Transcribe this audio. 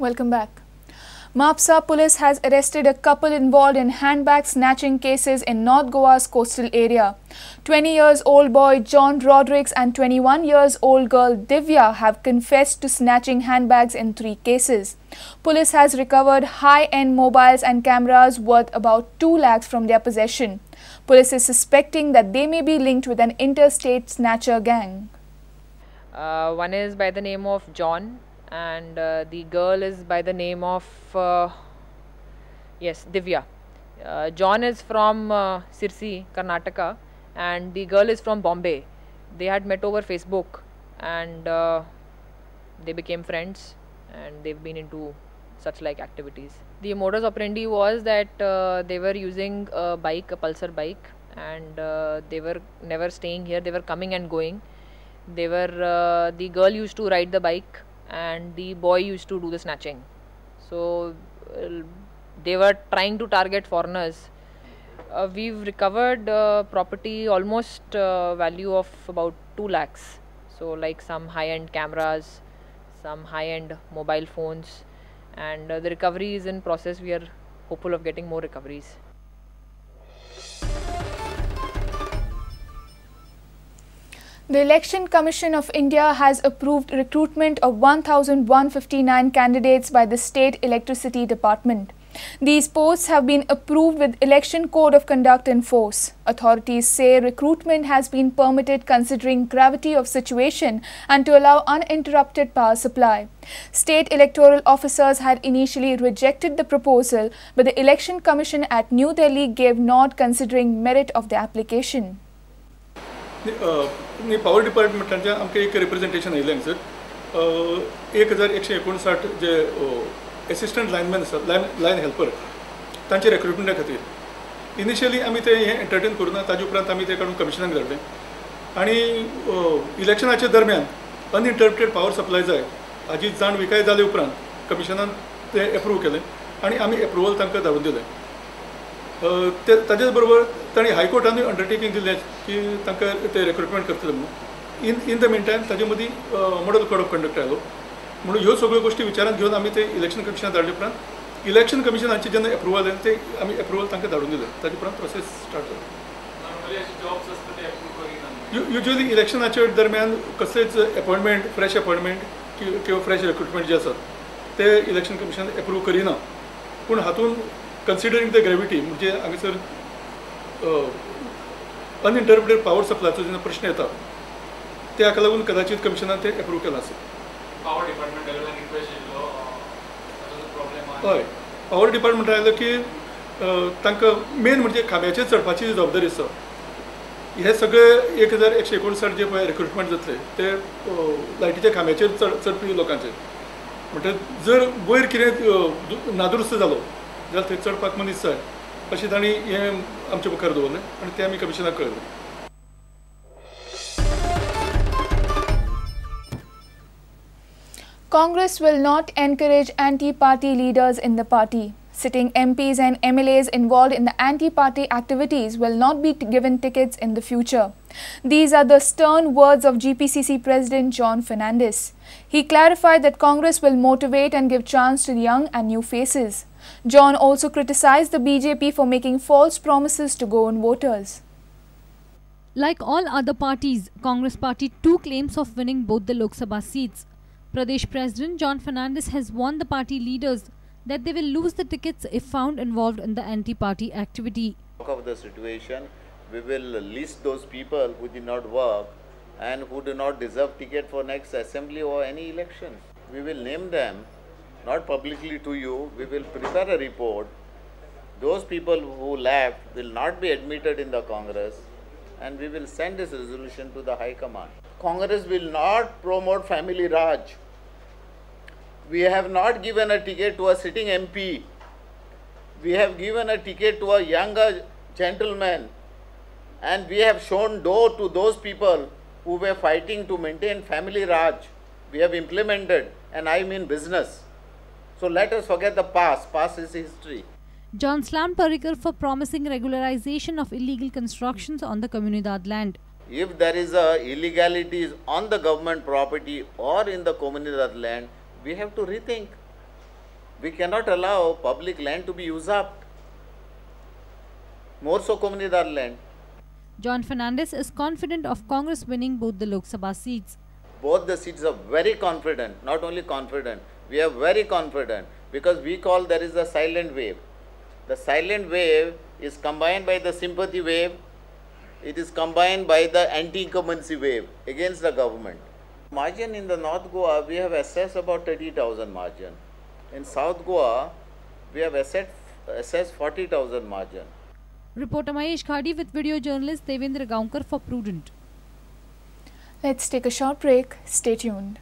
Welcome back. Mapsa police has arrested a couple involved in handbag snatching cases in North Goa's coastal area. 20 years old boy John Rodrigues and 21 years old girl Divya have confessed to snatching handbags in 3 cases. Police has recovered high-end mobiles and cameras worth about 2 lakhs from their possession. Police is suspecting that they may be linked with an interstate snatcher gang. One is by the name of John, and the girl is by the name of Divya. John is from Sirsi, Karnataka, and the girl is from Bombay. They had met over Facebook and they became friends, and they've been into such like activities. The modus operandi was that they were using a bike, a Pulsar bike, and they were never staying here. They were coming and going. They were the girl used to ride the bike and the boy used to do the snatching. So they were trying to target foreigners. We've recovered property almost value of about 2 lakhs. So like some high-end cameras, some high-end mobile phones, and the recovery is in process. We are hopeful of getting more recoveries. The Election Commission of India has approved recruitment of 1,159 candidates by the State Electricity Department. These posts have been approved with Election Code of Conduct in force. Authorities say recruitment has been permitted considering gravity of situation and to allow uninterrupted power supply. State electoral officers had initially rejected the proposal, but the Election Commission at New Delhi gave nod considering merit of the application. Power डिपार्टमेंटांचे आमकां एक representation आयिल्लें हांगसर 1159 जे assistant lineman आसात, line helper, तांचे रेक्रुटमेंटा खातीर initially आमी ते हें एंटरटेन करूं ना. ताजे उपरांत आमी ते काडून कमिशनाक धाडलें आनी इलेक्शनाच्या दरम्यान अनइंटरप्टेड पावर सप्लाय जाय हाजी जाणविकाय जाले उपरांत कमिशनान ते एप्रूव केलें आनी आमी एप्रुवल तांकां धाडून दिलें. ते ताजेच बरोबर तांणी हायकोर्टानूय अंडरटेकींग दिलें की तांकां ते रेक्रुटमेंट करतले म्हणून. इन the mean time ताजे मदीं मॉडल कोड ऑफ कंडक्ट आयलो म्हणून ह्यो सगळ्यो गोश्टी विचारांत घेवन आमी ते इलेक्शन कमिशनाक धाडले उपरांत इलेक्शन कमिशनाचे जेन्ना एप्रुवल आयलें ते आमी एप्रुवल तांकां धाडून दिलें. ताजे उपरांत प्रोसेस स्टार्ट जालो. युजली इलेक्शनाच्या दरम्यान कसलेच अपॉयंटमेंट, फ्रेश अपॉयंटमेंट किंवा फ्रेश रिक्रुटमेंट जे आसात ते इलेक्शन कमिशन एप्रूव करिना. पूण हातूंत कन्सिडरींग the gravity म्हणजे हांगासर अनइंटरप्टेड पावर सप्लायचो जेन्ना प्रश्न येता ते हाका लागून कदाचित कमिशनान ते एप्रूव केलां आसत. हय, पावर डिपार्टमेंट आयलो की तांकां मेन म्हणजे खांब्याचेर चडपाची जबाबदारी आसा. हे सगळे 1159 जे पळय रिक्रुटमेंट जातले ते लायटीच्या खांब्याचेर चडपी लोकांचे, म्हणटकच जर वयर कितें नादुरुस्त जालो जाल्यार थंय चडपाक मनीस जाय अशें तांणी हें आमच्या मुखार दवरलें आनी तें आमी कमिशनाक कळयलें. Congress will not encourage anti-party leaders in the party. Sitting MPs and MLAs involved in the anti-party activities will not be given tickets in the future. These are the stern words of GPCC President John Fernandes. He clarified that Congress will motivate and give chance to the young and new faces. John also criticized the BJP for making false promises to Goan voters. Like all other parties, Congress party too claims of winning both the Lok Sabha seats. Pradesh President John Fernandes has warned the party leaders that they will lose the tickets if found involved in the anti-party activity. Of the situation, we will list those people who did not work and who do not deserve ticket for next assembly or any election. We will name them, not publicly to you. We will prepare a report. Those people who left will not be admitted in the Congress, and we will send this resolution to the High Command. Congress will not promote family Raj. We have not given a ticket to a sitting MP. We have given a ticket to a younger gentleman, and we have shown door to those people who were fighting to maintain family Raj. We have implemented, and I mean business. So let us forget the past. Past is history. John slammed Parrikar for promising regularization of illegal constructions on the Comunidade land. If there is a illegalities on the government property or in the Comunidade land, we have to rethink. We cannot allow public land to be usurped, more so Comunidade land. John Fernandes is confident of Congress winning both the Lok Sabha seats. Both the seats are very confident, not only confident, we are very confident because we call there is a silent wave. The silent wave is combined by the sympathy wave, it is combined by the anti-incumbency wave against the government. Margin in the North Goa, we have assessed about 30,000 margin. In South Goa, we have assessed 40,000 margin. Reporter Mahesh Khadi with video journalist Devendra Gaonkar for Prudent. Let's take a short break. Stay tuned.